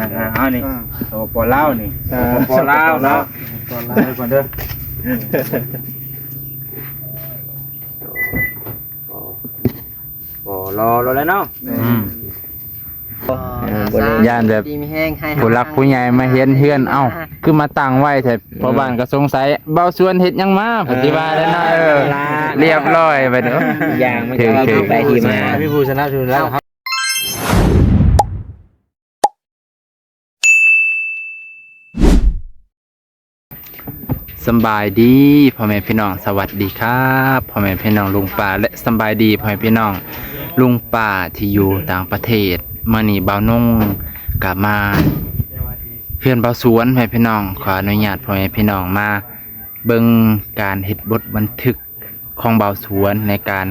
ອ່າ ເອົານີ້ ອ່າ ສປປ ລາວນີ້ ເອີ ສປປ ລາວເນາະ ສປປ ລາວ ໄປກ່ອນເດີ ບໍ່ລໍ ລໍແລ້ວເນາະ ອືມ ເອີ ຢ້ານແບບ ດີມີແຮງ ໃຫ້ ຜູ້ຫຼັກຜູ້ໃຫຍ່ມາເຫັນເຮືອນ ເອົ້າ ຄືມາຕັ້ງໄວ້ແທ້ ພໍ່ບ້ານກໍສົງໄສ ເບົາສວນເຮັດຫຍັງມາ ເພິ່ນຊິວ່າແລ້ວເນາະ ເອີ ລຽບຮ້ອຍໄປເດີ ຢ່າງມັນກໍມີທີ່ໄປທີ່ມາ ມີຜູ້ສະໜັບສະໜູນແລ້ວ ສຳບາຍດີພໍ່ແມ່ພີ່ນ້ອງ ສະຫວັດດີຄັບພໍ່ແມ່ພີ່ນ້ອງລຸງປ້າ ແລະ ສຳບາຍດີພໍ່ແມ່ພີ່ນ້ອງລຸງປ້າທີ່ຢູ່ຕ່າງປະເທດ. ມື້ນີ້ບ່າວນົງກະມາເຮືອນບ່າວສວນ ພໍ່ແມ່ພີ່ນ້ອງ ຂໍອະນຸຍາດພໍ່ແມ່ພີ່ນ້ອງມາເບິ່ງການເຮັດບົດບັນທຶກ ຂອງບ່າວສວນໃນການ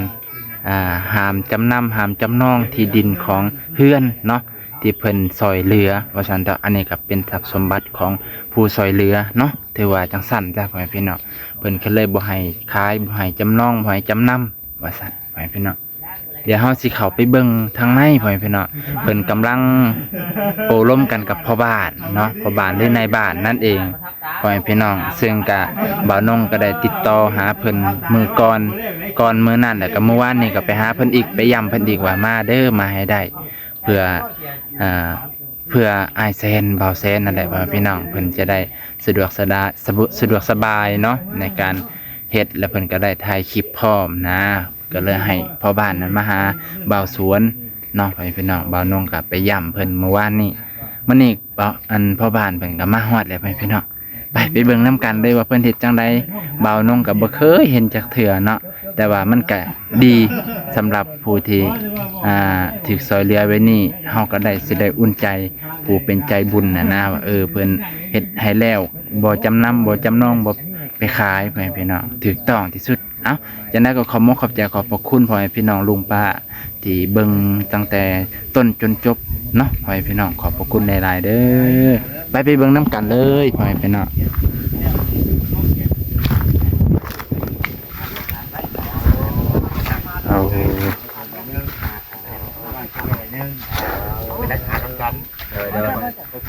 ອ່າ ຫ້າມຈຳນຳ ຫ້າມຈຳນອງທີ່ດິນຂອງເຮືອນເນາະ ທີ່ເພິ່ນຊ່ອຍເຫຼືອວ່າຊັ້ນເຖາະ. ອັນນີ້ກໍເປັນຊັບສົມບັດຂອງຜູ້ຊ່ອຍເຫຼືອເນາະ ຖືວ່າຈັ່ງຊັ້ນຊະ ພໍ່ແມ່ພີ່ນ້ອງ ເພິ່ນກໍເລີຍບໍ່ໃຫ້ຂາຍ ບໍ່ໃຫ້ຈຳນອງ ບໍ່ໃຫ້ຈຳນຳວ່າຊັ້ນ ພໍ່ແມ່ພີ່ນ້ອງ. ດຽວເຮົາຊິເຂົ້າໄປເບິ່ງທາງໃນ ພໍ່ແມ່ພີ່ນ້ອງ ເພິ່ນກຳລັງໂອ້ລົມກັນກັບພໍ່ບ້ານເນາະ ພໍ່ບ້ານ ຫຼື ນາຍບ້ານນັ້ນເອງ ພໍ່ແມ່ພີ່ນ້ອງ. ເຊິ່ງກະບ່າວນົງກໍໄດ້ຕິດຕໍ່ຫາເພິ່ນມື້ກ່ອນ ກ່ອນມື້ນັ້ນ ແລ້ວກໍມື້ວານນີ້ກໍໄປຫາເພິ່ນອີກ ໄປຢ້ຳເພິ່ນອີກວ່າມາເດີ ມາໃຫ້ໄດ້ ເພື່ອ ເອີ ເພື່ອອ້າຍແຊນ ບ່າວແຊນນັ້ນແຫຼະ ພໍ່ແມ່ພີ່ນ້ອງ ເພິ່ນຈະໄດ້ສະດວກສະດາ ສະ ສະດວກສະບາຍເນາະ ໃນການເຮັດ ແລ້ວເພິ່ນກໍໄດ້ຖ່າຍຄລິບພ້ອມນະ. ກໍເລີຍໃຫ້ພໍ່ບ້ານນັ້ນມາຫາບ່າວສວນເນາະ ພໍ່ແມ່ພີ່ນ້ອງ. ບ່າວນົງກໍໄປຢ້ຳເພິ່ນມື້ວານນີ້ ມື້ນີ້ ອັນພໍ່ບ້ານເພິ່ນກໍມາຮອດແລ້ວ ພໍ່ແມ່ພີ່ນ້ອງ. ໄປ ໄປເບິ່ງນຳກັນເລີຍວ່າເພິ່ນເຮັດຈັ່ງໃດ. ບ່າວນົງກໍບໍ່ເຄີຍເຫັນຈັກເທື່ອເນາະ ແຕ່ວ່າມັນກໍດີສຳລັບຜູ້ທີ່ ອ່າ ຖືກຊ່ອຍເຫຼືອໄວ້ນີ້ ເຮົາກໍໄດ້ ຊິໄດ້ອຸ່ນໃຈ ຜູ້ເປັນໃຈບຸນນະນະ ວ່າ ເອີ ເພິ່ນເຮັດໃຫ້ແລ້ວ ບໍ່ຈຳນຳ ບໍ່ຈຳນອງ ບໍ່ໄປຂາຍ ພໍ່ແມ່ພີ່ນ້ອງ ຖືກຕ້ອງທີ່ສຸດ. ເອົ້າ ຈັ່ງໃດກໍຂອບມົກຂອບໃຈ ຂອບພະຄຸນພໍ່ແມ່ພີ່ນ້ອງລຸງປ້າ ທີ່ເບິ່ງຕັ້ງແຕ່ຕົ້ນຈົນຈົບເນາະ ພໍ່ແມ່ພີ່ນ້ອງ ຂອບພະຄຸນຫຼາຍໆເດີ. ໄປ ໄປເບິ່ງນຳກັນເລີຍ ພໍ່ແມ່ພີ່ນ້ອງ. ເອົາ ເປັນຫຼັກຖານນຳກັນ ໂດຍ ໂດຍ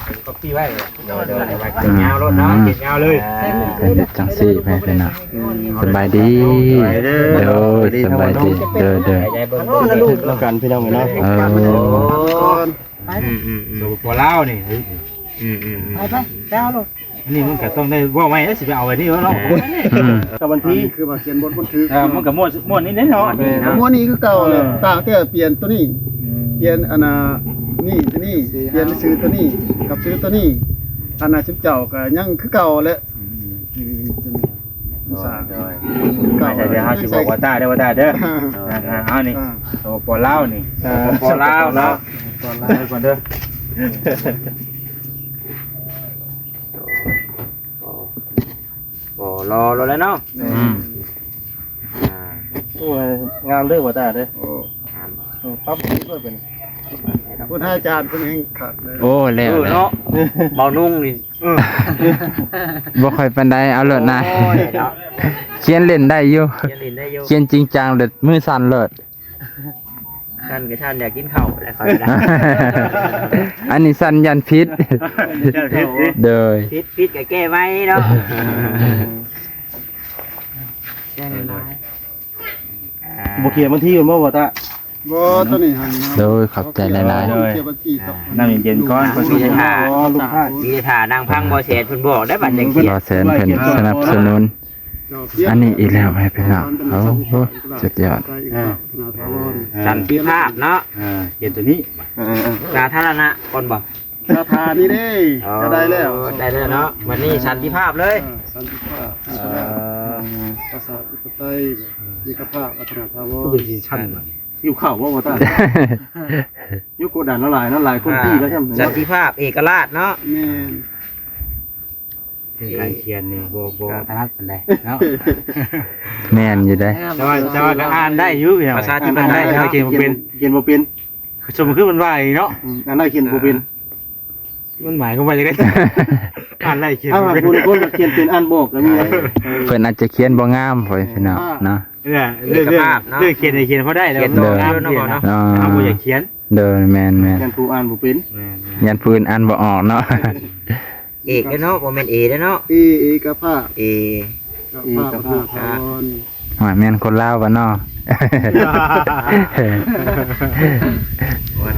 ເປັນກັອບປີ້ໄວ້ ໂດຍ ໂດຍ ໄວ້ ອືມ ຍາວໂລດເນາະ ເຮັດຍາວເລີຍ ອ່າ ເຮັດຈັ່ງຊີ້ ແມ່ນເນາະ. ສະບາຍດີ ໂດຍ ສະບາຍດີ ໂດຍ ໂດຍ ນຳກັນພີ່ນ້ອງເນາະ ເອີ ອືມໆໆ ສປປ ລາວນີ້ ອືມໆໆ ໄປໆ ໄປເອົາໂລດ. ອັນນີ້ມັນກໍຕ້ອງໄດ້ເວົ້າໃໝ່ ຊິໄປເອົາໄວ້ນີ້ເນາະ ອືມ ກັບວັນທີ ຄືວ່າຂຽນບົດບັນທຶກ ເອີ ມັນກໍໝວດ ໝວດນີ້ເນາະ ໝວດນີ້ຄືເກົ່າແຫຼະ ເອີ ຕ່າງແຕ່ປ່ຽນໂຕນີ້ ອືມ ປ່ຽນອັນນ່າ ນີ້ໂຕນີ້ ປ່ຽນຊື່ໂຕນີ້ກັບຊື່ໂຕນີ້ ອັນນ່າ ຊຸມເຈົ້າກໍຍັງຄືເກົ່າແຫຼະ ອືມ ອືມ ໂດຍ ໂດຍ ເອົາໃສ່ເດີ ເຮົາຊິບອກວ່າຕາເດີ ວ່າຕາເດີ ອ່າ ເອົານີ້ ອ່າ ສປປ ລາວນີ້ ເອີ ສປປ ລາວເນາະ ສປປ ລາວ ໄປກ່ອນເດີ. ອໍ ລໍ ລໍແລ້ວເນາະ ອືມ ອ່າ ໂອ້ຍ ງາມເດີ ບໍ່ຕາເດີ ໂອ້ ງາມ ເອີ ປັບດີດ້ວຍເພິ່ນ ພຸດທາຈານເພິ່ນແຮ່ງຄັກເລີຍ ໂອ້ ແລ້ວ ເອີ ເນາະ ເບົານຸ່ງນີ້ ເອີ ບໍ່ຄ່ອຍປານໃດ ເອົາໂລດນາ ໂອ້ຍ ເນາະ ຂຽນເລ່ນໄດ້ຢູ່ ຂຽນເລ່ນໄດ້ຢູ່ ຂຽນຈິງຈັງເລີຍ ມືສັ່ນໂລດ. ຊັ້ນກໍຊັ້ນຢາກກິນເຂົ້າແຫຼະຂ້ອຍນະ ອັນນີ້ສັ່ນຢ້ານຜິດ ຢ້ານຜິດ ໂດຍ ຜິດ ຜິດກໍແກ້ໃໝ່ເນາະ ແກ້ຫຼາຍໆ ອ່າ ບໍ່ຂຽນບັນທີບໍ່ ບໍ່ຕາ ບໍ່ ໂຕນີ້ຫັ້ນ ໂດຍ ຂອບໃຈຫຼາຍໆ ຂຽນບັນທີກັບ ອ່າ ນ້ຳເຢັນໆກ່ອນ ອ່າ ມີແຕ່ຖ້າ ອໍ ລູກຄ້າ ມີແຕ່ຖ້ານັ່ງຟັງ ອ່າ ບໍ່ແສນເພິ່ນບອກໄດ້ບັດຈັ່ງຂຽນ ບໍ່ແສນເພິ່ນສະໜັບສະໜູນ ອັນນີ້ອີກແລ້ວ ໃຫ້ພີ່ນ້ອງ ໂອ້ໂຫ ສຸດຍອດ ອ່າ ສັນຕິພາບເນາະ ອ່າ ຂຽນໂຕນີ້ ອ່າ ສາທາລະນະກ່ອນບໍ່ ສາທານີ້ເດ້ ອໍ ກໍໄດ້ແລ້ວ ໄດ້ແລ້ວເນາະ ບັດນີ້ສັນຕິພາບເລີຍ ເອີ ສັນຕິພາບ ເອີ ປະຊາທິປະໄຕ ເອກະພາບ ວັດທະນະຖາວອນ ຄືເປັນສີສັນ ຫິວເຂົ້າບໍ່ ບໍ່ຕາ ຢູ່ໂກດັງຫຼາຍເນາະ ຫຼາຍຄົນ ອ່າ ຕີແລ້ວຊ້ຳ ສັນຕິພາບ ເອກະລາດເນາະ ແມ່ນ ເປັນການຂຽນນີ້ບໍ່ ບໍ່ຖະໜັດປານໃດເນາະ ແມ່ນຢູ່ເດ້ ແຕ່ວ່າ ແຕ່ວ່າກໍອ່ານໄດ້ຢູ່ພີ່ນ້ອງ ພາສາທີ່ມັນໄດ້ເນາະ ຂຽນບໍ່ເປັນ ຂຽນບໍ່ເປັນ ສົມຄືມັນວ່າອີກເນາະ ອືມ ອ່ານໄດ້ຂຽນບໍ່ເປັນ ມັນໝາຍຄວາມວ່າຈັ່ງໃດ ອ່ານໄດ້ຂຽນບໍ່ເປັນ ຜູ້ລາງຄົນກໍຂຽນເປັນ ອ່ານບໍ່ອອກກໍມີ ເອີ ເພິ່ນອາດຈະຂຽນບໍ່ງາມ ພໍ່ແມ່ພີ່ນ້ອງເນາະ ເອີ ເລື່ອງ ເລື່ອງຂຽນນີ້ຂຽນພໍໄດ້ແລ້ວ ຂຽນບໍ່ງາມ ເນາະ ເນາະ ເຮົາບໍ່ຢາກຂຽນ ໂດຍ ແມ່ນໆ ຢ້ານຜູ້ອ່ານບໍ່ເປັນ ແມ່ນໆ ຢ້ານຜູ້ອື່ນອ່ານບໍ່ອອກເນາະ. ເອກເດ້ເນາະ ບໍ່ແມ່ນເອເດ້ເນາະ ເອ ເອກະພາບ ເອ ເອກະພາບ ເອກະພາບ ຖາວອນ ວ່າແມ່ນຄົນລາວບໍ່ເນາະ? ວັດ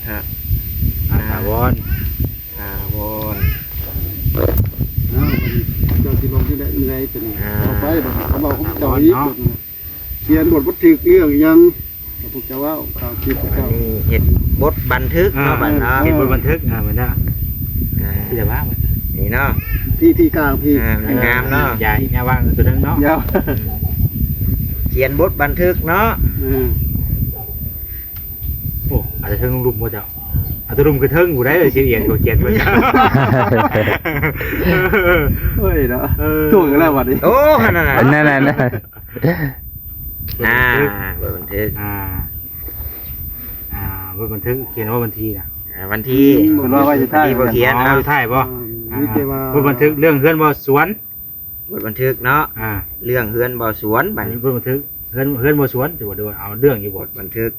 ທະ ອາ ຖາວອນ ຖາວອນ. ເຈົ້າຊິລົງທີ່ໃດ ໃດຕົວນີ້ ອາ ເອົາໄປບັດນີ້ ເຂົາເວົ້າຂອງເຈົ້າອີກ ຖາວອນເນາະ ບັດນີ້ ຂຽນບົດບັນທຶກເລື່ອງຫຍັງ ພວກເຈົ້າເວົ້າ ຂ້າຄິດ ອັນນີ້ເຮັດບົດບັນທຶກເນາະ ອ່າ ບັດເນາະ ເຮັດບົດບັນທຶກ ອ່າ ແມ່ນແລ້ວ ອ່າ ທີ່ຈະວ່າ ນີ້ເນາະ ທີ່ ທີ່ກາງ ທີ່ ອ່າ ມັນງາມເນາະ ຢ່າອີກ ຢ່າວາງຕົວໜຶ່ງເນາະ ຢ່າ ຂຽນບົດບັນທຶກເນາະ ອືມ ໂອ້ ອາດຈະເທິງລຸ່ມບໍ່ເຈົ້າ? ອາດຈະລຸ່ມຄືເທິງຜູ້ໃດ ຊິອຽນກໍຂຽນເບິ່ງ ໂອ້ຍເນາະ ເອີ ຖ່ວງກັນແລ້ວບັດນີ້ ໂອ້ ຫັ້ນນະ ນັ້ນໆໆ ອ່າ ບົດບັນທຶກ ອ່າ ອ່າ ບົດບັນທຶກ ຂຽນວ່າວັນທີນະ ອ່າ ວັນທີ ເພິ່ນວ່າໄວ້ສຸດທ້າຍ ວັນທີບໍ່ຂຽນ ອໍ ເອົາ ສຸດທ້າຍບໍ່? ອືມ ອ່າ ມີແຕ່ວ່າ ບົດບັນທຶກເລື່ອງເຮືອນບໍ່ສວນ ບົດບັນທຶກເນາະ ອ່າ ເລື່ອງເຮືອນບໍ່ສວນ ບັດນີ້ ບົດບັນທຶກເຮືອນ ເຮືອນບໍ່ສວນ ຊິບໍ່ ຫຼືວ່າເອົາເລື່ອງຢູ່ບໍ? ບົດບັນທຶກ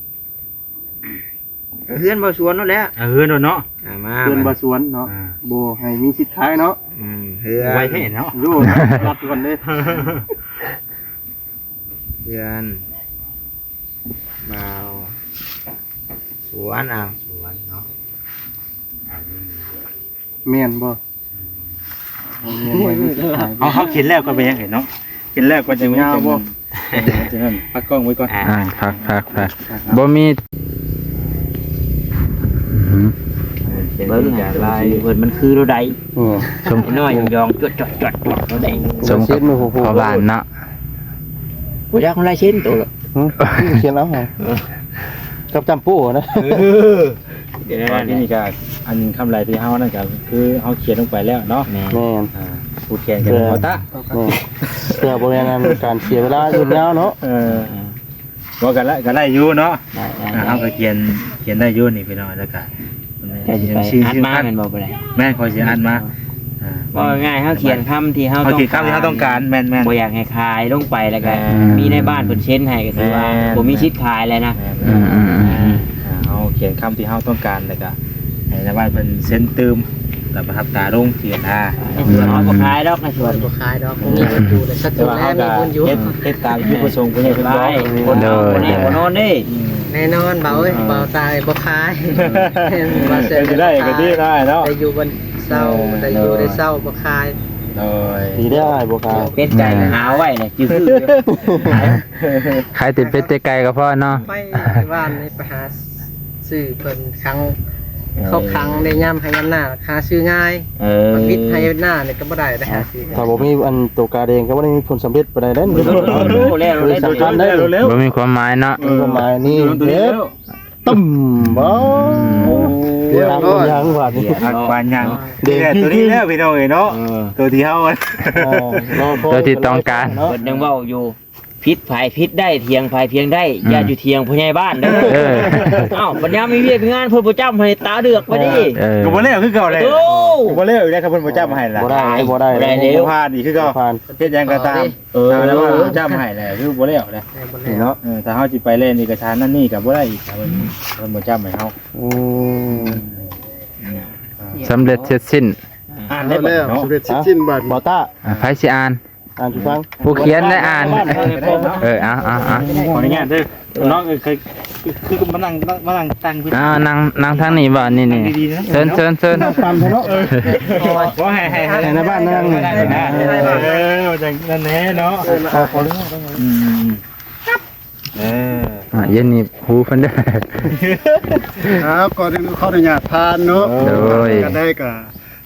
ເຮືອນບໍ່ສວນນັ້ນແຫຼະ ອ່າ ເຮືອນໂລດເນາະ ອ່າ ມາ ເຮືອນບໍ່ສວນເນາະ ອ່າ ບໍ່ໃຫ້ມີສິດຂາຍເນາະ ອືມ ເຮືອນ ໄວແທ້ເນາະ ໂອ້ ລັດກ່ອນເດ້ ເຮືອນບ່າວສວນ ອ່າ ສວນເນາະ ແມ່ນບໍ່? ເຮົາ ເຮົາຂຽນແລ້ວກ່ອນໄປຍັງເຫັນເນາະ ຂຽນແລ້ວກ່ອນຈະ ຍາວບໍ່ ຈັ່ງນັ້ນ ພັກກ້ອງໄວ້ກ່ອນ ອ່າ ອ່າ ພັກໆໆ ບໍ່ມີ ອືຮຶ ເບິ່ງ ຂຽນລາຍເພິ່ນມັນຄືໂລໃດ ໂອ້ ສົມ ນ້ອຍຍອງໆ ຈວດໆໆ ໂລໃດ ສົມກັບພໍ່ບ້ານເນາະ ບໍ່ຢາກທຳລາຍເສັ້ນໂຕ ຫຶ ຂຽນເອົາ ເອີ ກັບຈຳໂປ້ນະ ເອີ ເອີ ທີນີ້ກໍອັນຄຳລາຍທີ່ເຮົານັ້ນກໍຄືເຮົາຂຽນລົງໄປແລ້ວເນາະ ແມ່ນ ອ່າ ຜູ້ຂຽນກໍແມ່ນ ເອີ ເອົາຕະ ແມ່ນ ເພື່ອບໍ່ແມ່ນອັນການເສຍເວລາຍືດຍາວເນາະ ເອີ ບໍ່ກໍໄດ້ ກໍໄດ້ຢູ່ເນາະ ໄດ້ໆ ອ່າ ເຮົາກໍຂຽນ ຂຽນໄດ້ຢູ່ນີ້ພີ່ນ້ອງ ແລ້ວກໍ ເຈົ້າຊິໄປອັດມາແມ່ນບໍ່? ບໍ່ໄດ້ ແມ່ນ ຂ້ອຍຊິອັດມາ ອ່າ ເວົ້າງ່າຍໆ ເຮົາຂຽນຄຳທີ່ເຮົາຕ້ອງການ ເຮົາຂຽນຄຳທີ່ເຮົາຕ້ອງການ ແມ່ນໆ ບໍ່ຢາກໃຫ້ຂາຍລົງໄປ ແລ້ວກໍ ແມ່ນ ມີໃນບ້ານເພິ່ນເຊັນໃຫ້ ກໍຖືວ່າ ແມ່ນ ບໍ່ມີສິດຂາຍແລ້ວນະ ແມ່ນໆ ອືມໆ ອ່າ ເຮົາຂຽນຄຳທີ່ເຮົາຕ້ອງການ ແລ້ວກໍໃຫ້ນາຍບ້ານເພິ່ນເຊັນຕື່ມ ແລ້ວປະທັບຕາລົງ ຂຽນ ອ່າ ໃນສວນເຮົາບໍ່ຂາຍດອກ ໃນສວນບໍ່ຂາຍດອກ ບໍ່ມີຄົນຢູ່ ແຕ່ວ່າເຮົາກໍເຮັດ ເຮັດຕາມຈຸດປະສົງຜູ້ໃຫຍ່ເພິ່ນບອກ ຄົນເຮົາບໍ່ແນ່ບໍ່ນອນເດ້ ແນ່ນອນ ບ່າວເອີຍ ອ່າ ບ່າວຕາຍບໍ່ຂາຍ ເອີ ວ່າຊັ້ນ ເຮັດໄດ້ກໍດີຫຼາຍເນາະ ໄດ້ຢູ່ບ່ອນເຊົາ ເອີ ໄດ້ຢູ່ໄດ້ເຊົາ ບໍ່ຂາຍ ໂດຍ ດີແລ້ວອ້າຍບໍ່ຂາຍ ເປັດໄກ່ນະ ຫາໄວ້ນະ ຈື່ຄື ຂາຍແຕ່ເປັດແຕ່ໄກ່ກໍພໍເນາະ ໄປບ້ານນີ້ໄປຫາ ຊື້ເພິ່ນຂັງ ເອີ ເຂົາຂັງໄດ້ຍາມໄຮ່ຍາມນາ ຫາຊື້ງ່າຍ ເອີ ປະວິດໄຮ່ນານີ້ກໍບໍ່ໄດ້ ໄດ້ຫາຊື້ ຖ້າບໍ່ມີອັນໂຕກາແດງກໍບໍ່ໄດ້ມີຜົນສຳເລັດປານໃດເດ້ ບໍ່ມີຄວາມໝາຍເນາະ ບໍ່ມີຄວາມໝາຍນີ້ ເອີ ເຮັດ ຕຸ້ມ ບໍ່ ອືມ ໂອ້ ເປັນຫຍັງຫວາດນີ້ ຫວານຫຍັງ ເດ້ ຕົວນີ້ແຫຼະພີ່ນ້ອງເອີຍເນາະ ເອີ ຕົວທີ່ເຮົາ ເອີ ຕົວທີ່ຕ້ອງການ ເພິ່ນຍັງເວົ້າຢູ່ ຜິດໃຜຜິດໄດ້ ຖຽງໃຜຖຽງໄດ້ ອືມ ຢ່າຢູ່ຖຽງຜູ້ໃຫຍ່ບ້ານເດີ ເອີ ອ້າວ ບັດຍາມມີວຽກມີງານ ເພິ່ນບໍ່ຈ້ຳໃຫ້ຕາເລືອກໄປນີ້ ເອີ ກໍບໍ່ແລ້ວຄືເກົ່າແຫຼະ ໂອ້ ກໍບໍ່ແລ້ວອີກແລ້ວ ຄັນເພິ່ນບໍ່ຈ້ຳໃຫ້ລະ ບໍ່ໄດ້ ບໍ່ໄດ້ ບໍ່ຜ່ານອີກຄືເກົ່າ ບໍ່ຜ່ານ ເຮັດຫຍັງກໍຕາມ ເອີ ຖ້າວ່າບໍ່ຈ້ຳໃຫ້ແຫຼະ ຄືບໍ່ແລ້ວແຫຼະ ບໍ່ແລ້ວ ເນາະ ເອີ ຖ້າເຮົາຊິໄປແລ່ນເອກະສານນັ້ນນີ້ກໍບໍ່ໄດ້ອີກ ຖ້າເພິ່ນ ເພິ່ນບໍ່ຈ້ຳໃຫ້ເຮົາ ອືມ ສຳເລັດເສັດສິ້ນ ອ່ານໄດ້ບັດເນາະ ສຳເລັດເສັດສິ້ນບັດ ບໍ່ຕ້າ ອ່າ ໃຜຊິອ່ານ? ອ່ານສູ່ຟັງ ຜູ້ຂຽນໄດ້ອ່ານ ເອີ ເອົາ ເອົາ ເອົາ ຂໍອະນຸຍາດເດີ ນ້ອງ ເອີ ຄື ຄືມານັ່ງ ມານັ່ງຕັ້ງ ອ່າ ນັ່ງ ນັ່ງທາງນີ້ບໍ່? ນີ້ ນີ້ ເຊີນ ເຊີນ ເຊີນ ນັ່ງຕຳເນາະ ເອີ ຂໍໃຫ້ ໃຫ້ ໃຫ້ໃນບ້ານນັ່ງ ເອີ ຈັ່ງນັ້ນແຫຼະເນາະ ຂໍ ຂໍອະນຸຍາດ ອືມ ເອີ ອ່າ ເຢັນນີ້ຫູເພິ່ນເດີ ອ່າ ກ່ອນອື່ນຂໍອະນຸຍາດຜ່ານເນາະ ໂດຍ ກໍໄດ້ ກໍ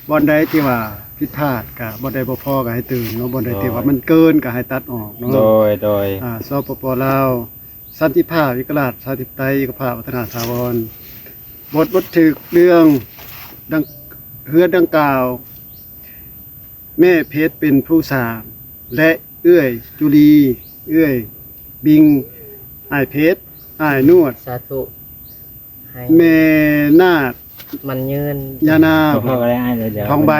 ບ່ອນໃດທີ່ວ່າ ຜິດພາດກະ ບ່ອນໃດບໍ່ພໍກະໃຫ້ຕື່ມເນາະ ບ່ອນໃດທີ່ວ່າມັນເກີນກະໃຫ້ຕັດອອກເນາະ ໂດຍ ໂດຍ ອ່າ ສປປ ລາວ ສັນຕິພາບ ເອກະລາດ ປະຊາທິປະໄຕ ເອກະພາບ ວັດທະນະຖາວອນ ບົດບັນທຶກເລື່ອງ ດັ່ງ ເຮືອນດັ່ງກ່າວ ແມ່ເພັດເປັນຜູ້ສ້າງ ແລະ ເອື້ອຍຈຸລີ ເອື້ອຍບິງ ອ້າຍເພັດ ອ້າຍນວດ ສາທຸ ໃຫ້ແມ່ນາດ ໝັ້ນຍືນ ຍານາງ ພໍແລ້ວ ທອງໃບ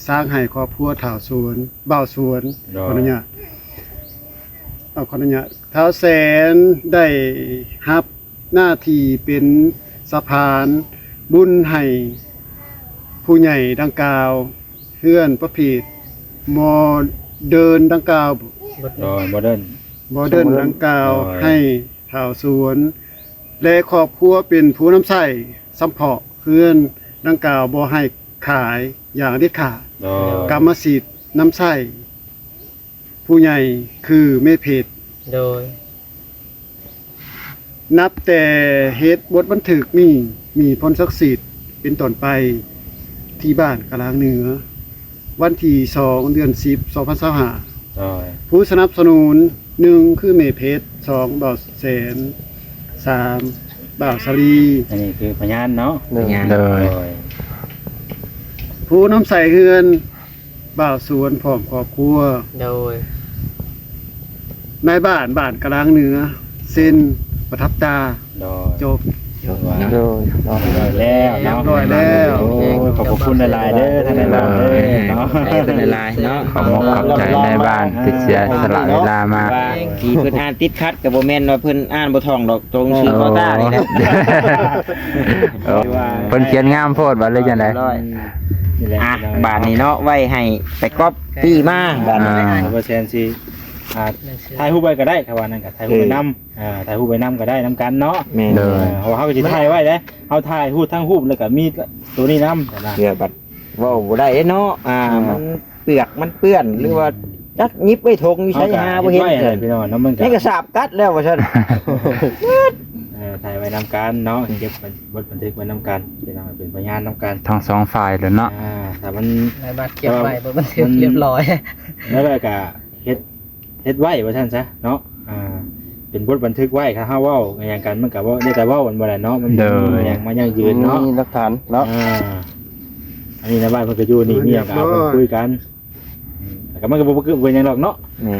ສ້າງໃຫ້ຄອບຄົວທ້າວສວນ ບ່າວສວນ ໂດຍ ຂໍອະນຸຍາດ ເອົາ ຂໍອະນຸຍາດ ທ້າວແສນໄດ້ຮັບ ໜ້າທີ່ເປັນສະພານບຸນໃຫ້ຜູ້ໃຫຍ່ດັ່ງກ່າວ ເຮືອນປະເພດມໍເດີນດັ່ງກ່າວ ໂດຍ ໂມເດີນ ໂມເດີນດັ່ງກ່າວ ໂດຍ ໃຫ້ທ້າວສວນ ແລະ ຄອບຄົວເປັນຜູ້ນຳໃຊ້ສຳເພາະເຮືອນດັ່ງກ່າວ ບໍ່ໃຫ້ຂາຍຢ່າງເດັດຂາດ. ໂດຍ ກຳມະສິດນຳໃຊ້ຜູ້ໃຫຍ່ຄືແມ່ເພັດ. ໂດຍ ນັບແຕ່ເຮັດບົດບັນທຶກນີ້ມີຜົນສັກສິດເປັນຕົ້ນໄປ ທີ່ບ້ານກະລາງເໜືອ ວັນທີສອງ ເດືອນສິບ ສອງພັນຊາວຫ້າ ໂດຍ ຜູ້ສະໜັບສະໜູນ ໜຶ່ງ ຄືແມ່ເພັດ ສອງ ບ່າວແສນ ສາມ ບ່າວສາລີ ອັນນີ້ຄືພະຍານເນາະ ພະຍານ ໂດຍ ໂດຍ ຜູ້ນຳໃຊ້ເຮືອນ ບ່າວສວນພ້ອມຄອບຄົວ ໂດຍ ນາຍບ້ານບ້ານກະລາງເໜືອ ເຊັນປະທັບຕາ ໂດຍ ຈົບ ຈົບເນາະ ໂດຍ ຮຽບຮ້ອຍແລ້ວເນາະ ຮຽບຮ້ອຍແລ້ວ ໂອ້ຍ ຂອບພະຄຸນຫຼາຍໆເດີ ທ່ານນາຍບ້ານເດີເນາະ ຂອບຄຸນຫຼາຍໆເນາະ ຂອບອົກຂອບໃຈນາຍບ້ານທີ່ເສຍສະຫຼະເວລາມາ ທີ່ເພິ່ນອ່ານຕິດຂັດກໍບໍ່ແມ່ນວ່າເພິ່ນອ່ານບໍ່ທ່ອງດອກ ຕົງຊື່ໂຄຕ້ານີ້ແຫຼະ ໂອ້ ເພິ່ນຂຽນງາມໂພດ ວ່າເລີຍຈັ່ງໃດ ຮຽບຮ້ອຍ ນີ້ແຫຼະ ອ່ະ ບາດນີ້ເນາະ ໄວ້ໃຫ້ໄປກັອບປີ້ມາ ບາດນີ້ ອ່າ ເປີເຊັນຊິ ອ່າ ຖ່າຍຮູບໄວ້ກໍໄດ້ ຖ້າວ່ານັ້ນກໍຖ່າຍຮູບໄວ້ນຳ ເອີ ອ່າ ຖ່າຍຮູບໄວ້ນຳກໍໄດ້ນຳກັນເນາະ ແມ່ນ ໂດຍ ເອີ ເພາະວ່າເຮົາກໍຊິຖ່າຍໄວ້ເດ້ ເຮົາຖ່າຍຮູບທັງຮູບ ແລ້ວກໍມີໂຕນີ້ນຳນະ ເພື່ອບັດເວົ້າບໍ່ໄດ້ເນາະ ອ່າ ອ່າ ມັນເປືອກມັນເປື້ອນ ຫຼືວ່າຈັກຫຍິບໄວ້ຖົງຢູ່ໃສຫາບໍ່ເຫັນ ພີ່ນ້ອງເນາະ ມັນກໍ ນີ້ກໍສາບກັດແລ້ວວ່າຊັ້ນ ເອີ ຖ່າຍໄວ້ນຳກັນເນາະ ເກັບໄວ້ບົດບັນທຶກໄວ້ນຳກັນ ພີ່ນ້ອງເປັນພະຍານນຳກັນ ທັງສອງຝ່າຍແຫຼະເນາະ ອ່າ ຖ້າມັນ ໄດ້ບາດເຈັບໄວ້ ບໍ່ບັນທຶກ ມັນຮຽບຮ້ອຍ ແລ້ວກໍເຮັດ ເຮັດໄວ້ວ່າຊັ້ນຊະເນາະ ອ່າ ເປັນບົດບັນທຶກໄວ້ ຖ້າເຮົາເວົ້າຫຍັງກັນ ມັນກໍບໍ່ໄດ້ແຕ່ເວົ້າ ມັນບໍ່ໄດ້ເນາະ ມັນ ໂດຍ ມີຫຍັງມາຢັ້ງຢືນເນາະ ມີຫຼັກຖານເນາະ ອ່າ ອັນນີ້ນາຍບ້ານເພິ່ນກໍຢູ່ນີ້ ມີຫຍັງກໍເອົາເພິ່ນຄຸຍກັນ ອືມ ແລ້ວກໍມັນກໍບໍ່ເປັນຫຍັງດອກເນາະ ແມ່ນ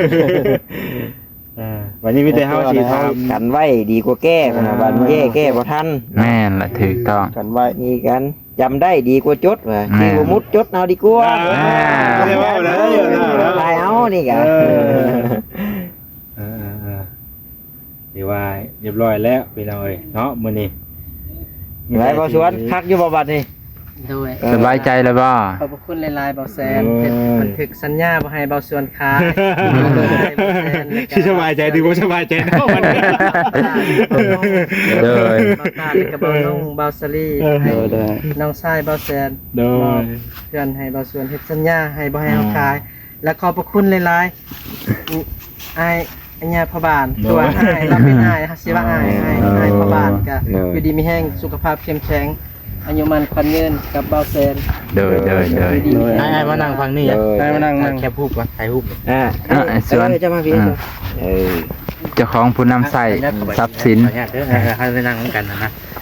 ອ່າ ບັດນີ້ມີແຕ່ເຮົາຊິຖາມ ກັນໄວ້ດີກວ່າແກ້ ເອີ ບັດແກ້ ແກ້ບໍ່ທັນ ແມ່ນລະ ຖືກຕ້ອງ ກັນໄວ້ ມີກັນ ຈຳໄດ້ດີກວ່າຈົດວ່າ ແມ່ນ ຊື່ບໍ່ໝຸດຈົດເອົາດີກວ່າ ອ່າ ບໍ່ໄດ້ເວົ້າແລ້ວ ໄປເອົານີ້ກະ ເອີ ເອີ ເອີ ເອີ ຖືວ່າຮຽບຮ້ອຍແລ້ວພີ່ນ້ອງເອີຍເນາະ ມື້ນີ້ ໄດ້ບໍ່ຊວນ ຄັກຢູ່ບໍ່ບັດນີ້ ໂດຍ ສະບາຍໃຈແລ້ວບໍ່ ຂອບພະຄຸນຫຼາຍໆ ບ່າວແສນ ໂອ້ຍ ເຮັດບັນທຶກສັນຍາບໍ່ໃຫ້ບ່າວຊວນຂາຍ ຊິສະບາຍໃຈຫຼືບໍ່ສະບາຍໃຈເນາະ ໂດຍ ບ່າວຕາ ແລ້ວກໍບ່າວນົງ ບ່າວສາລີ ເອີ ໃຫ້ ໂດຍ ນ້ອງຊາຍບ່າວແສນ ໂດຍ ມອບເຮືອນໃຫ້ບ່າວຊວນ ເຮັດສັນຍາໃຫ້ບໍ່ໃຫ້ເຮົາຂາຍ ແລະ ຂອບພະຄຸນຫຼາຍໆ ອ້າຍ ອັນຍາພໍ່ບ້ານ ໂດຍ ຕົວະອ້າຍ ລາວເປັນອ້າຍ ເຮົາຊິວ່າອ້າຍ ອ້າຍ ເອີ ອ້າຍພໍ່ບ້ານກະ ໂດຍ ຢູ່ດີມີແຮງ ສຸຂະພາບເຂັ້ມແຂງ ອາຍຸໝັ້ນຂວັນຍືນກັບບ່າວແສນ ໂດຍ ໂດຍ ໂດຍ ຢູ່ດີມີແຮງ ໂດຍ ອ້າຍ ອ້າຍມານັ່ງຝັ່ງນີ້ ໂດຍ ອ້າຍມານັ່ງ ຖ່າຍແຄບຮູບກ່ອນ ຖ່າຍຮູບ ອ່າ ເອີ ເອີ ເຈົ້າມາພີ້ ອ່າ ເຈົ້າຂອງຜູ້ນຳໃຊ້ ອ່າ ຊັບສິນ ຂໍອະນຸຍາດເດີ ເອີ ເຮົາໄປນັ່ງນຳກັນນະ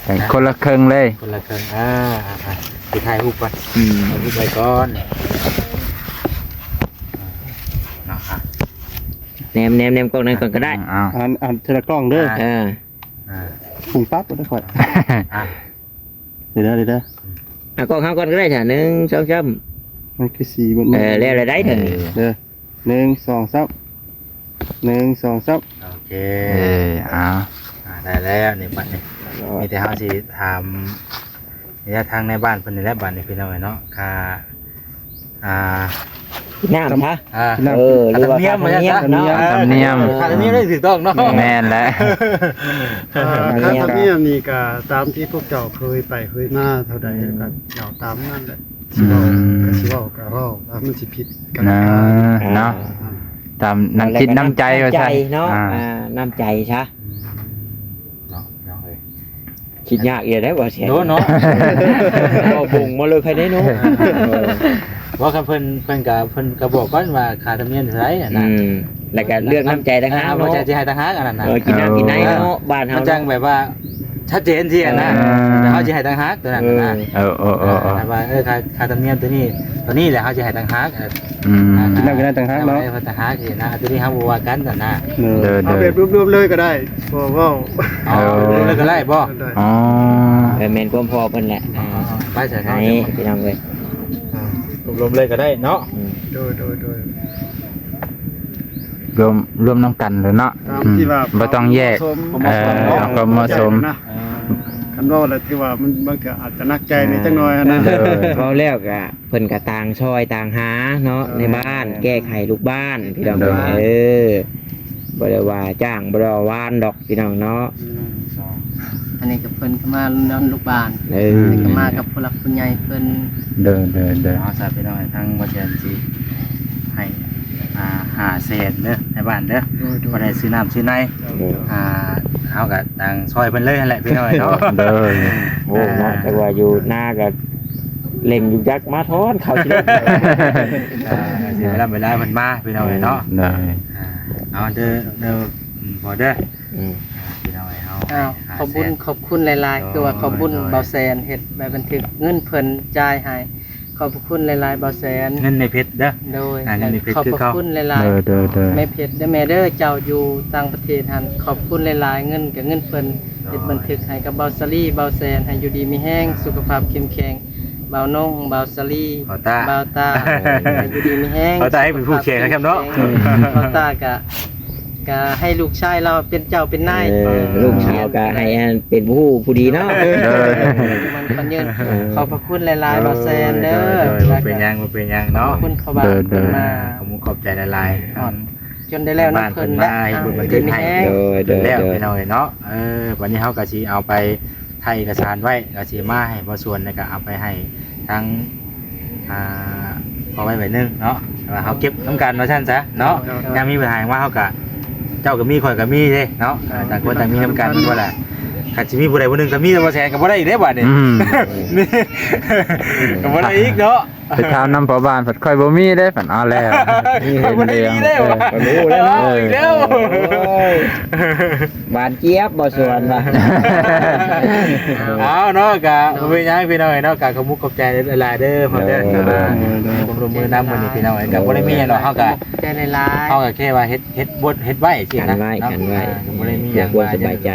ເອີ ຄົນລະເຄິ່ງເລີຍ ຄົນລະເຄິ່ງ ອ່າ ອ່າ ອ່າ ຊິຖ່າຍຮູບກ່ອນ ອືມ ຖ່າຍຮູບໄວ້ກ່ອນ ເນາະ ອ່ະ ແນມ ແນມ ແນມກ້ອງນັ້ນກ່ອນກໍໄດ້ ເອົາ ອ່າ ອ່ານ ອ່ານເທື່ອລະກ້ອງເດີ ອ່າ ເອີ ອ່າ ປຸງປັບບໍ່ໄດ້ຂ້ອຍ ອ່ະ ເດີ ເດີ ເດີ ອ່ະ ກ້ອງເຮົາກ່ອນກໍໄດ້ ໜຶ່ງ ສອງ ສາມ ມັນຄືສີໝົດ ເອີ ແລ້ວລະໄດ້ເດີ ເດີ ໜຶ່ງ ສອງ ສາມ ໜຶ່ງ ສອງ ສາມ ໂອເຄ ເອີ ເອົາ ອ່າ ໄດ້ແລ້ວນີ້ບັດນີ້ ມີແຕ່ເຮົາຊິຖາມ ນີ້ແຫຼະ ທາງໃນບ້ານເພິ່ນນີ້ແຫຼະ ບາດນີ້ພີ່ນ້ອງເອີຍເນາະ ຄ່າ ອ່າ ນ້ຳຊະ ອ່າ ເອີ ຫຼືວ່າຄ່າທຳນຽມເນາະ ຄ່າທຳນຽມ ເອີ ຄ່າທຳນຽມໄດ້ຖືກຕ້ອງເນາະ ແມ່ນແຫຼະ ຄ່າທຳນຽມ ຄ່າທຳນຽມນີ້ກະຕາມທີ່ພວກເຈົ້າເຄີຍໄປເຄີຍມາເທົ່າໃດ ອືມ ກະເອົາຕາມນັ້ນແຫຼະ ອືມ ຊິເວົ້າກະຊິເວົ້າ ກະເວົ້າວ່າມັນຊິຜິດກັນ ເນາະ ອ່າ ເນາະ ອ່າ ຕາມນ້ຳຈິດນ້ຳໃຈວ່າຊັ້ນ ນ້ຳໃຈເນາະ ອ່າ ອ່າ ນ້ຳໃຈຊະ ເນາະ ເນາະເອີຍ ຄິດຍາກອີກແລ້ວບໍ່ແຊນ ໂດນເນາະ ເວົ້າບົງມາເລີຍໃຄແນ່ເນາະ ເອີ ບໍ່ ຄັນເພິ່ນ ເພິ່ນກະ ເພິ່ນກະບອກກ່ອນວ່າຄ່າທຳນຽມເທົ່າໃດຫັ້ນນະ ອືມ ແລ້ວກະເລືອກນ້ຳໃຈຕ່າງຫາກເນາະ ເອີ ບໍ່ໃຊ່ຊິໃຫ້ຕ່າງຫາກອັນນັ້ນນະ ເອີ ກິນນ້ຳກິນໃນເນາະ ເອີ ບ້ານເຮົາ ມັນຈັ່ງແບບວ່າຊັດເຈນຊີ້ຫັ້ນນະ ເອີ ແຕ່ເຮົາຊິໃຫ້ຕ່າງຫາກຕົວນັ້ນນະ ເອີ ເອີ ເອີ ເອີ ວ່າ ເອີ ຄ່າ ຄ່າທຳນຽມຕົວນີ້ ຕົວນີ້ແຫຼະເຮົາຊິໃຫ້ຕ່າງຫາກ ອືມ ອ່າ ກິນນ້ຳກິນໃນຕ່າງຫາກເນາະ ໃຫ້ເພິ່ນຕ່າງຫາກຊີ້ນະ ຕົວນີ້ເຮົາບໍ່ວ່າກັນຫັ້ນນະ ເອີ ເດີ ເອົາແບບລວມໆເລີຍກໍໄດ້ ບໍ່ເວົ້າ ອໍ ເອີ ລວມໆເລີຍກໍໄດ້ບໍ່ ໄດ້ ອໍ ເອີ ແມ່ນຄວາມພໍ່ເພິ່ນແຫຼະ ອໍ ໄປຊະ ໃຫ້ພີ່ນ້ອງເອີຍ ອ່າ ລວມໆເລີຍກໍໄດ້ເນາະ ອືມ ໂດຍ ໂດຍ ໂດຍ ລວມ ລວມນຳກັນແຫຼະເນາະ ຕາມທີ່ວ່າ ອືມ ບໍ່ຕ້ອງແຍກ ຄວາມເໝາະສົມ ເອີ ເນາະ ຄວາມເໝາະສົມ ເອີ ຄັນເວົ້າແລ້ວຖືວ່າມັນ ມັນກໍອາດຈະໜັກໃຈ ອ່າ ໃນຈັກໜ້ອຍຫັ້ນນະ ເອີ ເວົ້າແລ້ວກໍເພິ່ນກໍຕ່າງຊ່ອຍຕ່າງຫາເນາະ ເອີ ໃນບ້ານ ແກ້ໄຂລູກບ້ານ ພີ່ນ້ອງ ໂດຍ ເອີ ບໍ່ໄດ້ວ່າຈ້າງ ບໍ່ໄດ້ວ່າວານດອກ ພີ່ນ້ອງເນາະ ອືມ ອັນນີ້ກໍເພິ່ນກໍມານຳລູກບ້ານ ເອີ ເພິ່ນກໍມາກັບຜູ້ຫຼັກຜູ້ໃຫຍ່ເພິ່ນ ໂດຍ ໂດຍ ໂດຍ ເອົາຊະ ພີ່ນ້ອງ ທາງບໍ່ແສນຊິໃຫ້ ອ່າ ຫ້າແສນເດີ ໃຫ້ບ້ານເດີ ໂດຍ ໂດຍ ບໍ່ໄດ້ຊື້ນ້ຳຊື້ໃນ ໂດຍ ອ່າ ເຮົາກໍຕ່າງຊ່ອຍເພິ່ນເລີຍຫັ້ນແຫຼະ ພີ່ນ້ອງເນາະ ໂດຍ ໂອ້ ອ່າ ເນາະ ແຕ່ວ່າຢູ່ນາກໍ ເລັ່ງຢູ່ຈັກມາຖອນເຂົ້າຊິລົງ ອ່າ ເສຍເວລາ ເວລາເພິ່ນມາ ພີ່ນ້ອງເອີຍເນາະ ໄດ້ ອ່າ ເອົາເດີ ເດີ ອືມ ພໍເດີ ອືມ ພີ່ນ້ອງເອີຍເຮົາ ອ້າວ ໃຫ້ ຂອບບຸນຂອບຄຸນຫຼາຍໆ ໂດຍ ຄືວ່າຂອບບຸນ ໂດຍ ບ່າວແສນເຮັດໃບບັນທຶກເງິນເພິ່ນຈ່າຍໃຫ້ ຂອບພະຄຸນຫຼາຍໆ ບ່າວແສນ ເງິນແມ່ເພັດເດີ ໂດຍ ອ່າ ເງິນແມ່ເພິ່ນຄືເຂົາ ຂອບພະຄຸນຫຼາຍໆ ໂດຍ ໂດຍ ໂດຍ ແມ່ເພັດເດີ ແມ່ເດີ ເຈົ້າຢູ່ຕ່າງປະເທດຫັ້ນ ຂອບຄຸນຫຼາຍໆ ເງິນກໍເງິນເພິ່ນ ໂດຍ ເຮັດບັນທຶກໃຫ້ກັບບ່າວສາລີ ບ່າວແສນ ໃຫ້ຢູ່ດີມີແຮງ ອ່າ ສຸຂະພາບເຂັ້ມແຂງ ບ່າວນົງ ບ່າວສາລີ ບ່າວຕ້າ ບ່າວຕ້າ ໂດຍ ໃຫ້ຢູ່ດີມີແຮງ ບ່າວຕ້າໃຫ້ເປັນຜູ້ແຂກນະຄັບເນາະ ສຸຂະພາບເຂັ້ມແຂງ ບ່າວຕ້າກະ ກະໃຫ້ລູກຊາຍລາວເປັນເຈົ້າເປັນນາຍ ເອີ ລູກສາວກະໃຫ້ອັນເປັນຜູ້ຮູ້ຜູ້ດີເນາະ ໂດຍ ມັນຂອບຄຸນຫຼາຍໆ ເອີ ບ່າວແສນເດີ ໂດຍ ໂດຍ ບໍ່ເປັນຫຍັງ ບໍ່ເປັນຫຍັງເນາະ ຂອບຄຸນພໍ່ບ້ານ ໂດຍ ໂດຍ ມາ ຂອບຄຸນຂອບໃຈຫຼາຍໆ ຮອດ ຈົນໄດ້ແລ້ວນຳເພິ່ນ ມາເຮັດບຸນບັນທຶກໃຫ້ ໂດຍ ໂດຍ ແລ້ວ ໂດຍ ພີ່ນ້ອງເອີຍເນາະ ເອີ ບັດນີ້ເຮົາກໍຊິເອົາໄປ ຖ່າຍເອກະສານໄວ້ ກໍຊິມາໃຫ້ບ່າວສວນ ແລ້ວກໍເອົາໄປໃຫ້ທາງ ອ່າ ພໍ່ໄວ້ໃບໜຶ່ງເນາະ ແຕ່ວ່າເຮົາເກັບນຳກັນວ່າຊັ້ນຊະເນາະ ໂດຍ ໂດຍ ຍາມມີບັນຫາຫຍັງມາເຮົາກໍ ເຈົ້າກໍມີ ຂ້ອຍກໍມີເດ້ເນາະ ໂດຍ ຕ່າງຄົນຕ່າງມີນຳກັນ ໂດຍ ບໍ່ລະ ຄັນຊິມີຜູ້ໃດຜູ້ໜຶ່ງກໍມີແຕ່ບໍ່ແສນກໍບໍ່ໄດ້ອີກເດ້ບາດນີ້ ອືມ ກໍບໍ່ໄດ້ອີກເນາະ ໄປຖາມນຳພໍ່ບ້ານ ພັດຂ້ອຍບໍ່ມີເດ້ ພັດເອົາແລ້ວ ຂ້ອຍບໍ່ໄດ້ມີເດ້ ເອີ ຂ້ອຍຮູ້ແລ້ວເນາະ ເອີ ອີກແລ້ວ ໂອ້ຍ ຫວານຈຽບ ບໍ່ຊວນວ່າ ເອົາເນາະ ກະບໍ່ເປັນຫຍັງພີ່ນ້ອງເອີຍເນາະ ກະຂອບມຸກຂອບໃຈຫຼາຍໆເດີ ພໍ່ເດີ ໂດຍ ທີ່ມາໃຫ້ຄວາມຮ່ວມມືນຳມື້ນີ້ພີ່ນ້ອງເອີຍ ກະບໍ່ໄດ້ມີຫຍັງດອກ ເຮົາກະ ຂອບໃຈຫຼາຍໆ ເຮົາກະແຄ່ວ່າເຮັດ ເຮັດບົດເຮັດໄວ້ຊີ້ນະ ກັນໄວ້ ເນາະ ກັນໄວ້ ກະບໍ່ໄດ້ມີຫຍັງ ເພື່ອຄວາມສະບາຍໃຈ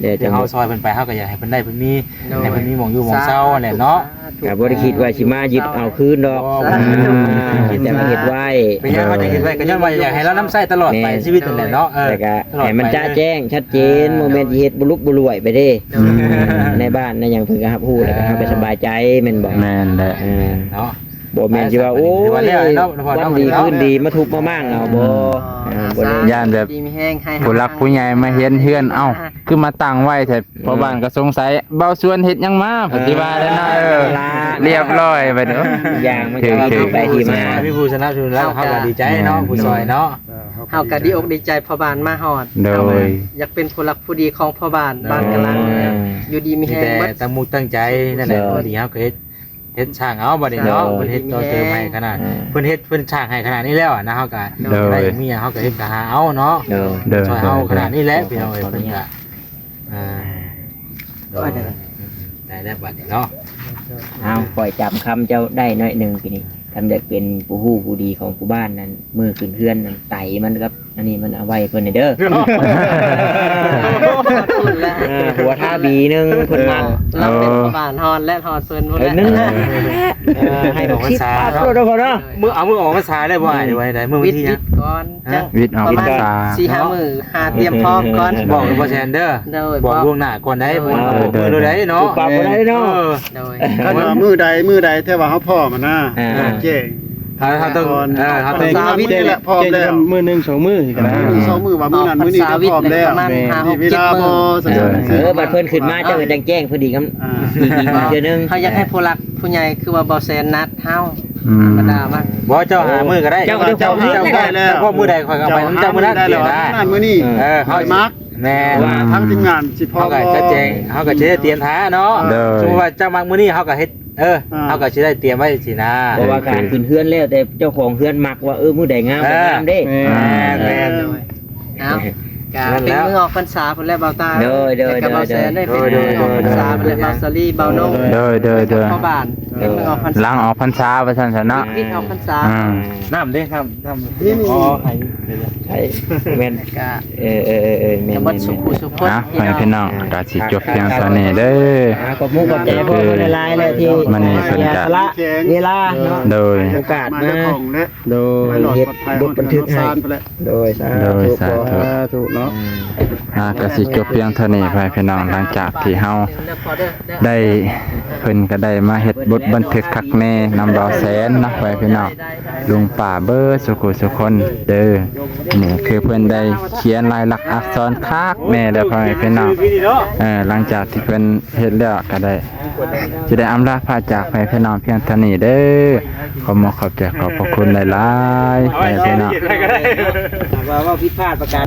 ເອີ ທີ່ເຮົາຊ່ອຍເພິ່ນໄປ ເຮົາກະຢາກໃຫ້ເພິ່ນໄດ້ເພິ່ນມີ ໂດຍ ໃຫ້ເພິ່ນມີໝ່ອງຢູ່ໝ່ອງເຊົາຫັ້ນແຫຼະເນາະ ສາທຸ ກະບໍ່ໄດ້ຄິດວ່າຊິມາຍຶດເອົາຄືນດອກ ສາທຸ ອືມ ແຕ່ມາເຮັດໄວ້ ເປັນຫຍັງເຮົາຈຶ່ງເຮັດໄວ້ ກະຍ້ອນວ່າຢາກໃຫ້ລາວນຳໃຊ້ຕະຫຼອດໄປ ແມ່ນ ຊີວິດຫັ້ນແຫຼະເນາະ ເອີ ຕະຫຼອດໄປ ໃຫ້ມັນຈະແຈ້ງຊັດເຈນ ເອີ ບໍ່ແມ່ນຊິເຮັດບຸລຸກບຸລວຍໄປເດ້ ໂດຍ ໃນບ້ານໃນຫຍັງເພິ່ນກະຮັບຮູ້ ແລ້ວກະເຮົາກະສະບາຍໃຈແມ່ນບໍ່ ແມ່ນແຫຼະ ເອີ ເນາະ ບໍ່ແມ່ນຊິວ່າ ໂອ້ຍ ວັນດີຄືນດີມາທຸບມາມ້າງເອົາ ບໍ່ ເອີ ບໍ່ໄດ້ ຢ້ານແບບ ດີມີແຮງ ໃຫ້ ຜູ້ຫຼັກຜູ້ໃຫຍ່ມາເຫັນເຮືອນ ເອົ້າ ຄືມາຕັ້ງໄວ້ແທ້ ພໍ່ບ້ານກໍສົງໄສ ເບົາຊວນເຮັດຫຍັງມາ ເພິ່ນຊິວ່າແລ້ວເນາະ ເອີ ລຽບຮ້ອຍໄປເດີ ຢ່າງມັນກໍມີທີ່ໄປທີ່ມາ ມີຜູ້ສະໜັບສະໜູນແລ້ວ ເຮົາກໍດີໃຈເນາະ ຜູ້ຊ່ອຍເນາະ ເຮົາກໍດີອົກດີໃຈພໍ່ບ້ານມາຮອດ ໂດຍ ຢາກເປັນຜູ້ຫຼັກຜູ້ດີຂອງພໍ່ບ້ານ ບ້ານກະລັງ ເອີ ຢູ່ດີມີແຮງເບິດ ຕັ້ງມຸກຕັ້ງໃຈນັ້ນແຫຼະ ພໍດີເຮົາກໍເຮັດ ເຮັດສ້າງເອົາບັດນີ້ເນາະ ໂດຍ ເພິ່ນເຮັດຕໍ່ເຕີມໃຫ້ຂະໜາດ ເອີ ເພິ່ນເຮັດ ເພິ່ນສ້າງໃຫ້ຂະໜາດນີ້ແລ້ວນະ ເຮົາກະ ໂດຍ ໄດ້ມີຫຍັງເຮົາກະເຮັດກະຫາເອົາເນາະ ໂດຍ ໂດຍ ຊ່ອຍເຮົາຂະໜາດນີ້ແຫຼະ ໂດຍ ພີ່ນ້ອງເອີຍ ເພິ່ນກະ ອ່າ ໂດຍ ໄດ້ແລ້ວບັດນີ້ເນາະ ເອົາ ຂ້ອຍຈຳຄຳເຈົ້າໄດ້ໜ້ອຍໜຶ່ງ ປີນີ້ ຄັນຢາກເປັນຜູ້ຮູ້ຜູ້ດີຂອງຜູ້ບ້ານນັ້ນ ມື້ຂຶ້ນເຮືອນນັ້ນ ໄຕມັນກັບ ອັນນີ້ມັນເອົາໄວ້ເພິ່ນແດ່ເດີ ເອີ ຫົວທາບີໜຶ່ງເພິ່ນມັກ ເອີ ລາວເປັນພໍ່ບ້ານຮອດແລະຮອດເພິ່ນພຸ້ນແຫຼະ ເອີ ນັ້ນແຫຼະ ເອີ ໃຫ້ມັນສິບປັບໂລດເນາະ ມື້ ເອົາມື້ອອກພັນສາໄດ້ບໍ່ ອືມ ອ້າຍ ໄວ້ໃດ ມື້ວັນທີຫຍັງ ວິດກ່ອນ ຮະ ຈັກ ວິດອອກພັນສາ ປະມານສີ່ຫ້າມື້ ຫາຕຽມພ້ອມກ່ອນ ບອກກັບພໍ່ແສນເດີ ໂດຍ ບອກລ່ວງໜ້າກ່ອນໄດ໋ ໂດຍ ມື້ໃດເນາະ ປຸບປັບບໍ່ໄດ້ເນາະ ເອີ ໂດຍ ຄັນວ່າມື້ໃດ ມື້ໃດ ແຕ່ວ່າເຮົາພ້ອມຫັ້ນນະ ອ່າ ແຈ້ງ ເຮົາ ເຮົາຕ້ອງ ເອີ ເຮົາຕ້ອງ ມື້ນີ້ແຫຼະ ພ້ອມແລ້ວ ມື້ໜຶ່ງສອງມື້ກໍໄດ້ ມື້ໜຶ່ງສອງມື້ ວ່າມື້ນັ້ນມື້ນີ້ກໍພ້ອມແລ້ວ ປະມານຫ້າຫົກເຈັດມື້ ເອີ ບັດເພິ່ນຂຶ້ນມາ ເຈົ້າກໍຈັ່ງແຈ້ງເພິ່ນອີກ ອ່າ ອີກ ອີກເທື່ອໜຶ່ງ ເຮົາຢາກໃຫ້ຜູ້ຫຼັກຜູ້ໃຫຍ່ ຄືວ່າບ່າວແສນນັດເຮົາ ອືມ ທຳມະດາມາ ບໍ່ ເຈົ້າຫາມື້ກໍໄດ້ ເຈົ້າ ເຈົ້າ ເຈົ້າ ເຈົ້າ ເຈົ້າ ເຈົ້າພໍ້ມື້ໃດ ຂ້ອຍກໍໄປນຳເຈົ້າມື້ນັ້ນ ມື້ນັ້ນມື້ນີ້ ເອີ ເຮົາມັກ ແມ່ນ ວ່າທາງທີມງານຊິພ້ອມ ເຮົາກໍຈະແຈ້ງ ເຮົາກໍຈະໄດ້ຕຽມຖ້າເນາະ ໂດຍ ສົມມຸດວ່າເຈົ້າມັກມື້ນີ້ ເຮົາກໍເຮັດ ເອີ ອ່າ ເຮົາກໍຊິໄດ້ຕຽມໄວ້ຊີ້ນະ ເພາະວ່າການຂຶ້ນເຮືອນແລ້ວແຕ່ເຈົ້າຂອງເຮືອນມັກວ່າ ເອີ ມື້ໃດງາມກໍງາມເດ້ ແມ່ນ ແມ່ນ ໂດຍ ເອົ້າ ກະເປັນມື້ອອກພັນສາພຸ້ນແຫຼະ ບ່າວຕາ. ໂດຍ ໂດຍ ແລະກະບ່າວແສນ ໂດຍ ເປັນມື້ອອກພັນສາພຸ້ນແຫຼະ ບ່າວສາລີ ບ່າວນົງ ໂດຍ ໂດຍ ໂດຍ ພໍ່ບ້ານ ເປັນມື້ອອກພັນສາ ຫຼັງອອກພັນສາວ່າຊັ້ນຊະເນາະ ວິດອອກພັນສາ. ອືມ ນ້ຳເດ້ ນ້ຳ ນ້ຳ ຂໍໃຫ້ ໃຊ່ ແມ່ນ ກະ ເອີ ເອີ ເອີ ເອີ ແມ່ນ ກະໝົດສຸຜູ້ສຸຄົນ ພີ່ນ້ອງ ພີ່ນ້ອງ ກະຊິຈົບພຽງເທົ່ານີ້ເດີ. ອ່າ ຂອບຄຸນຂອບໃຈພໍ່ຫຼາຍໆ ແຫຼະ ທີ່ ມື້ນີ້ເພິ່ນກະ ສະຫຼະເວລາເນາະ ໂດຍ ໂອກາດມາ ໂດຍ ເຮັດບົດບັນທຶກໃຫ້ ໂດຍ ສາທຸ ໂດຍ ສາທຸ ສາທຸເນາະ. ອ່າ ກະຊິຈົບພຽງເທົ່ານີ້ ພໍ່ແມ່ພີ່ນ້ອງ ຫຼັງຈາກທີ່ເຮົາໄດ້ ເພິ່ນກະໄດ້ມາເຮັດບົດບັນທຶກຄັກແນ່ນຳບ່າວແສນເນາະ ພໍ່ແມ່ພີ່ນ້ອງ ລຸງປ້າເບິດສຸຜູ້ສຸຄົນເດີ. ນີ້ຄືເພິ່ນໄດ້ຂຽນລາຍລັກອັກສອນຄັກແນ່ແລ້ວ ພໍ່ແມ່ພີ່ນ້ອງ. ເອີ ຫຼັງຈາກທີ່ເພິ່ນເຮັດແລ້ວກະໄດ້ ຊິໄດ້ອຳລາພາຈາກ ພໍ່ແມ່ພີ່ນ້ອງພຽງເທົ່ານີ້ເດີ. ຂໍຂອບໃຈຂອບພະຄຸນຫຼາຍໆ ພໍ່ແມ່ພີ່ນ້ອງ. ຫາກວ່າເວົ້າຜິດພາດປະການ